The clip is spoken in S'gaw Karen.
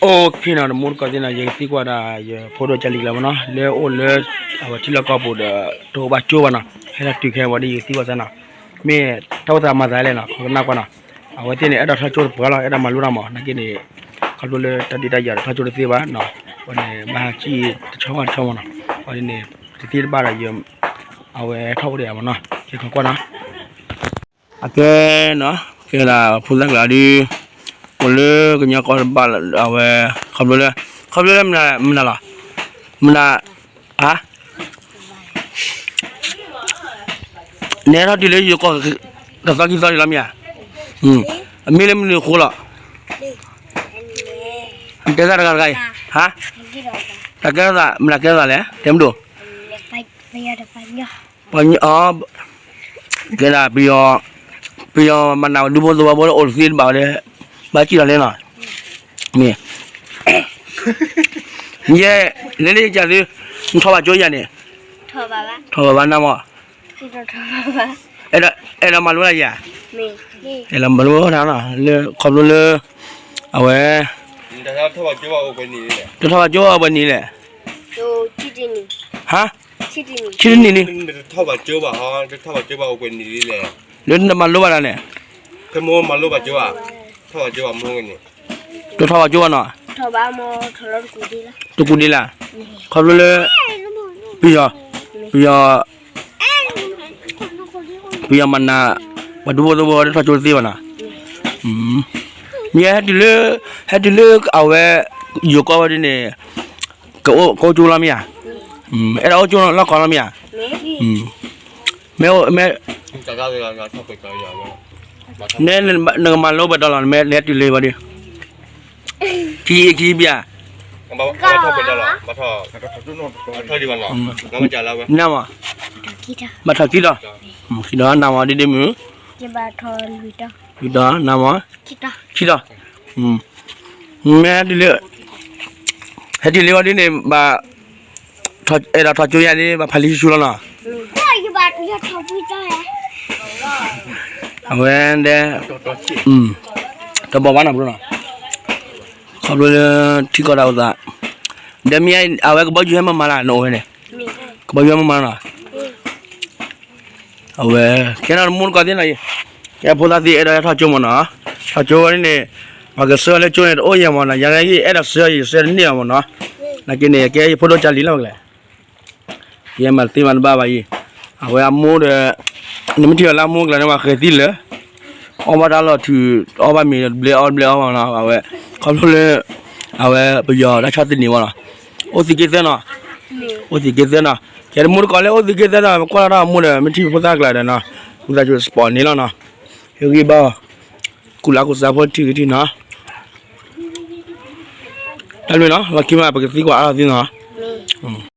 အိၣ်ခ့နီၤ တမူတကိးသ့ၣ်နီၤ ယကသံကွၢ်ဒၣ်ယဖိဒိၣ်ကၢ်လံၤကျါမနီၤ လၢအိၣ်လၢ အဝဲထံလီၢ်ကီၢ်ပူၤဒီး တအိၣ်ဘၣ်ကၠိဘၣ်နီၤ ဟဲထီၣ်တုၤခဲအံၤဝံၤဒီး ယကသံကွၢ်စၢ်နီၤ မ့ၢ်တၢ်အိၣ်သးမၤသးလဲၣ်နီၤ ခီကနၣ်ကွၢ်နီၤ အဝဲသ့ၣ်န့ၣ် အဲၣ်ဒိးထီၣ်ကၠိတပှၤလီၤ အဲၣ်ဒိးမၤလိတၢ်မး နာ်က့န့ၣ် ခီဖျိလၢတၢ်ဒုးတၢ်ယၤဒီးထီၣ်ကၠိတသ့ဘၣ်နီၤ ဝဲန့ၣ် ဘၣ်ဟးကံၣ်တဆီဘၣ်တဆီမနီၤ ဝဲန့ၣ် တသ့တဘၣ်ဒီး အဝဲထီၣ်အိၣ်ဒီးယၤမနီၤ က့ၤခီကွၢ်နီၤ အကဲနီၤ ကဲဒၣ်ဖိသၣ်ကျါဒုး အိၣ်လၢကညီကီၢ်တဘၣ်လၢ အဝဲ ခီဖျိလၢ ခီဖျိလၢမနုၤလီၤ မနုၤ ဟါ နဟဲထီၣ်တုၤလၢယိၤကီၢ် တသီခံသီဒံးလီၤမ့ၢ်ဧါ အမ့ၢ်လၢမနုၤအဃိလီၤ တဲသးတဂၤတဂၤအံၤ ဟါ တၢ်ကဲထီၣ်သး မတၤကဲထီၣ်သးလဲၣ် တဲမဒိၣ် ပှၤ ကဲဒၣ် ပယီၤ ပယီၤမၤနးဒူဖိသဝီဖိလၢအိၣ်တသ့တဘၣ်ဝဲဒီး ဘၣ်စံၣ်လီၤလဲၣ်နီၤ မ့ၢ် ယဲ လဲၤလၢယကၢ်သု နထီၣ်ဘၣ်ကၠိယၤန့ၣ် ထီၣ်ဘၣ်ဘၣ်နမီၢ် အဲၣ်ဒိးမၤလိတၢ်ယၤ အဲၣ်ဒိးမၤလိတၢ်နီၤ လၢခီဖျိလၢ အဝဲ တထီၣ်ဘၣ်ကၠိအပှဲၤနံၣ်လဲၣ် ဟါ ဆံတနံၣ်န့ၣ် လၢနမၤလိဘၣ်တၢ်န့ၣ် တထီၣ်ဘၣ်ကၠိဘၣ်နီၤ တကူးဒံးလၢ် ခီဖျိလၢ ပယီၤ ပယီၤ ပယီၤမၤနး ပှၤဒူဖိသဝီဖိဒီးထီၣ်ကၠိတသ့ဘၣ်နီၤ မ့ၢ်ဟဲတုၤလၢ ဟဲတုၤလၢအဝဲ ယိၤကီၢ်ဝဲဒ်န့ၣ် ကအိၣ်ကၠိလီၤမ့ၢ်ဧါ အဲၣ်ဒိးအိၣ်ကၠိလီၢ်ကီၢ်လီၤမ့ၢ်ဧါ မ့ၢ် မ့ၢ် နကမၤလိပှဲၤတီလီၤ မ့ၢ်လဲၤတုၤလၢဘၣ်ဒီး ခံခံဘျဲၣ် နမ့ၢ် ဘၣ်ထီၣ်ခံဒီး ခံဒီးနမ့ၢ် လွံၢ်ဒီးနမ့ၢ် ခံဒီး မ့ၢ်ဟဲတုၤလၢ ဟဲတုၤလၢဘၣ်ဒီးန့ၣ် ဘၣ် အဲၣ်ဒိးထီၣ်ကၠိယၤန့ၣ် ဘၣ်ဖးလံဆူဆူလီၤနီၤ အဝဲဒဲ တဘီဘၣ်နီၤဘျီနီၤ ခီဖျိလၢထံကီၢ်တၢ်အိၣ်သး ဒီးမ့ၢ်အဝဲကဘီယူၤဟဲမၤမၤလၢနအိၣ်ဝဲန့ၣ် ကဘီယူၤဟဲမၤမၤနီၤ အဝဲ ကဲနီၤတမူတကိးသ့ၣ်နီၤအံၤ ကဲဖိသၣ်သ့ၣ်အဲၣ်ဒိးဟဲထီၣ်ကၠိမ့ၢ်နီၤ ထီၣ်ကၠိဝဲန့ၣ် ပှၤကဆှၢလၢကၠိန့ၣ်တအိၣ်ယဲၢ်မ့ၢ်နီၤ ယၤလၢယအဲၣ်ဒိးဆှၢယဆှၢတန့ၢ်အီၤမ့ၢ်နီၤ နာ်က့န့ၣ် ကဲယဖိဒိၣ်ကၢ်လံၤလီၤမ့ၢ်ကလဲၣ် ယဲမၤသ့မၤတဘၣ်ဘၣ်အံၤ အဝဲအမိၢ်ဒီး နမ့ၢ်ထံၣ်အီၤလၢအမိၢ်ကလဲၤန့ၣ် ပှၤဃဲၤသံလၢ အီၣ်ဘၣ်တၢ်လီၢ်ထုး အီၣ်ဘၣ်မ့ၤဒီးတဘျဲအီၣ်တဘျဲအီၣ်ဘၣ်နီၤ အဝဲ ခီဖျိလၢ အဝဲပယီၤတၢ်ဆီၣ်သနံးဝဲနီၤ အိၣ်သံက့သၢနီၤ အိၣ်သံက့သၢနီၤ ကဲတမူတကိးလၢအိၣ်သံက့သၢနီၤ ပကွၢ်လီၤတၢ်အမိၢ်ဒီး မ့ၢ်ထံၣ်ဖိသၣ်ကျါဒီးနီၤ ဝံသးစူၤ support န့ၣ်လီၤနီၤ ဟ့ၣ်ဂံၢ်ဘါအီၤ ကူၣ်လၢ်ကူၣ်သးဖိထံၣ်ကထံၣ်နီၤ တၢ်မ့ၢ်နီၤ လီၢ်ခံမး ပကသံကွၢ်အါထီၣ်သ့နီၤ